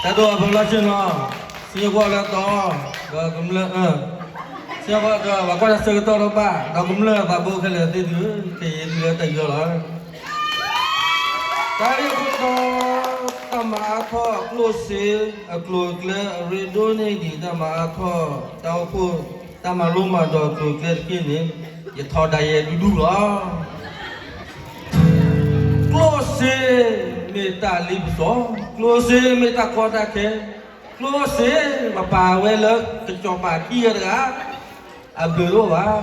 တၢ်ဒိၣ်အဖီလီၢ်ဆ့ၣ်နီၤ, စံၣ်ညီၣ်ကွီၢ်လၢတီ, ဒီးကမျၢၢ်, စံၣ်ညီၣ်ကွီၢ်ဒီးပှၤကွၢ်တၢ်ဆၢကတီၢ်တဘၣ်, ဒီးကမျၢၢ်သးဘိခဲလၢာ်သ့ၣ်သု, ကယံာ်သုလၢတၢ်ယူးယီၣ်လီၤ. တၢ်ဂ့ၢ်ခိၣ်တီ, တၢ်မၤအါထီၣ်ကျိၣ်စ့အကျိၤအကျဲ အရ့ဒိၣ်န့ၢ်ဒံး တၢ်မၤအါထီၣ်တၢ်အိၣ်ဖှိၣ် တၢ်မၤလိမၤဒိးအကျိၤအကျဲတက့ၢ်န့ၣ် ယထီဒါယဲဒူဒူလီၤ. ကျိၣ်စ့မ့ၢ်တၢ်လ့ပစီ, ကျိၣ်စ့မ့ၢ်တၢ်ကီတၢ်ခဲ, ကျိၣ်စ့ပပာ်ဝဲလၢကစီၤပၤခံဂၤတဂၤ အဘျုးတအိၣ်ဘၣ်.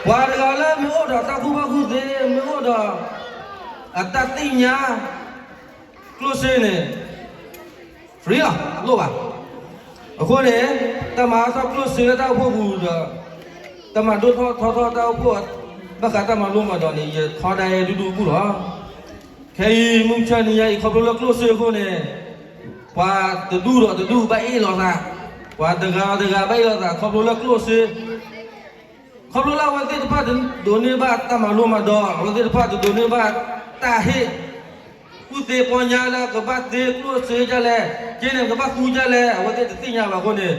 ပှၤတဂၤလၢမ့ၢ်အိၣ်ဒီးတၢ်ကူၣ်ဘၣ်ကူၣ်သ့, မ့ၢ်အိၣ်ဒီးအတၢ်သ့ၣ်ညါ ကျိၣ်စ့န့ၣ် free လီၤ, လိၣ်ဘၣ်. အဃိန့ၣ် တၢ်မၤအါထီၣ်ကျိၣ်စ့လၢတၢ်အိၣ်ဖှိၣ်ပူၤဒီး တၢ်မၤဒိၣ်ထီၣ်ထီထီၣ်တၢ်အိၣ်ဖှိၣ် ဘၣ်ဃးတၢ်မၤလိမၤဒိးန့ၣ် ယထီဒါယဲဒူဒူပူၤလီၤ. ခဲအံၤမုၢ်ဆ့ၣ်နံၤညါအံၤ ခီဖျိလၢကျိၣ်စ့အဃိန့ၣ် ပှၤတဒူၣ်ဒီးတဒူၣ်ဘၣ်အ့ၣ်လိာ်သး, ပှၤတဂၤဒီးတဂၤဘၣ်အ့ၣ်လိာ်သး ခီဖျိလၢကျိၣ်စ့ ခီဖျိလၢအဝဲသ့ၣ်တဖၣ်တဒိးန့ၢ်ဘၣ်တၢ်မၤလိမၤဒိး, အဝဲသ့ၣ်တဖၣ်တဒိးန့ၢ်ဘၣ်တၢ်ဟ့ၣ်ကူၣ်သ့ပီညါလၢကဘၣ်သ့ကျိၣ်စ့ဒ်လဲၣ်, က့န့ၣ်ကဘၣ်သူဒ်လဲၣ်, အဝဲသ့ၣ်တသ့ၣ်ညါဘၣ်အဃိန့ၣ်,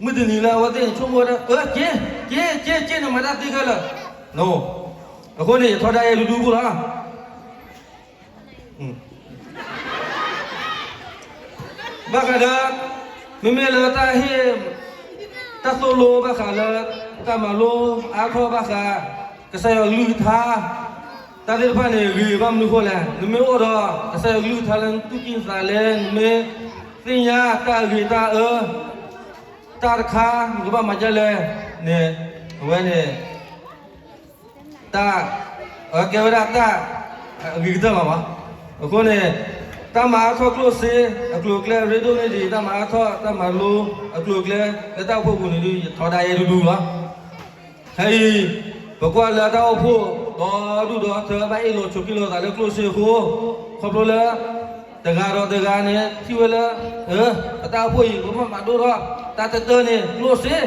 မုၢ်တနံၤလၢအဝဲသ့ၣ်န့ၣ်ဆိကမိၣ်ဝဲဒၣ် အၢ က့, က့, က့, က့န့ၣ်မၤတၢ်သ့ခဲလၢာ်, အဃိန့ၣ် ယထီဒါယဲဒူဒူပူၤလီၤ. ဘၣ်ဃးဒီး မ့မ့ၢ်လၢတၢ်ဟ့ၣ် တၢ်သိၣ်လိဘၣ်ဃးလၢ တၢ်မၤလိအါထီၣ်ဘၣ်ဃး ကစၢ်ယွၤကလုၢ်ကထါ တၢ်သ့ၣ်တဖၣ်န့ၣ် ဂ့ၤဘၣ်မနုၤအဃိလဲၣ်. နမ့ၢ်အိၣ်ဒီးကစၢ်ယွၤကလုၢ်ကထါလၢနသူၣ်ကံၢ်သးလဲ, နမ့ၢ်သ့ၣ်ညါတၢ်အဂ့ၤတၢ်အၢ တၢ်တခါ နကဘၣ်မၤဒ်လဲၣ်န့ၣ် အဝဲန့ၣ် တၢ် အကဲဝဲဒၣ်တၢ် အဂ့ၤကတၢၢ်လီၤဘၣ်. အဃိန့ၣ် တၢ်မၤအါထီၣ်ကျိၣ်စ့အကျိၤအကျဲ ရ့ဒိၣ်န့ၢ်ဒံး တၢ်မၤအါထီၣ်တၢ်မၤလိအကျိၤအကျဲ လၢတၢ်အိၣ်ဖှိၣ်ပူၤန့ၣ်ဒုး ယထီဒါယဲဒူဒူလီၤ. ခဲအံၤ ပကွၢ်လၢတၢ်အိၣ်ဖှိၣ် ဒီဒူၣ်ဒီထၢ ဘၣ်အ့ၣ်လိာ်ဆိးက့လိာ်သးလၢကျိၣ်စ့အဃိ, ခီဖျိလၢ တဂၤဒီးတဂၤန့ၣ် ထံၣ်ဝဲလၢ အ ပတၢ်အိၣ်ဖှိၣ်အံၤ ပဘၣ်မၤဒိၣ်ထီၣ် တၢ်တတၢၢ်န့ၣ် ကျိၣ်စ့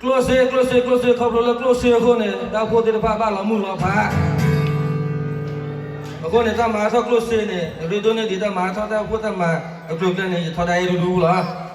ကျိၣ်စ့ ကျိၣ်စ့ ကျိၣ်စ့ ခီဖျိလၢကျိၣ်စ့အဃိန့ၣ် တၢ်အိၣ်ဖှိၣ်သ့ၣ်တဖၣ်ဘၣ်လီၤမုၢ်လီၤဖး. အဃိန့ၣ် တၢ်မၤအါထီၣ်ကျိၣ်စ့န့ၣ် ရ့ဒိၣ်န့ၢ်ဒံး တၢ်မၤအါထီၣ်တၢ်အိၣ်ဖှိၣ်တၢ်မၤအကျိၤအကျဲန့ၣ် ယထီဒါယဲဒူဒူလီၤ.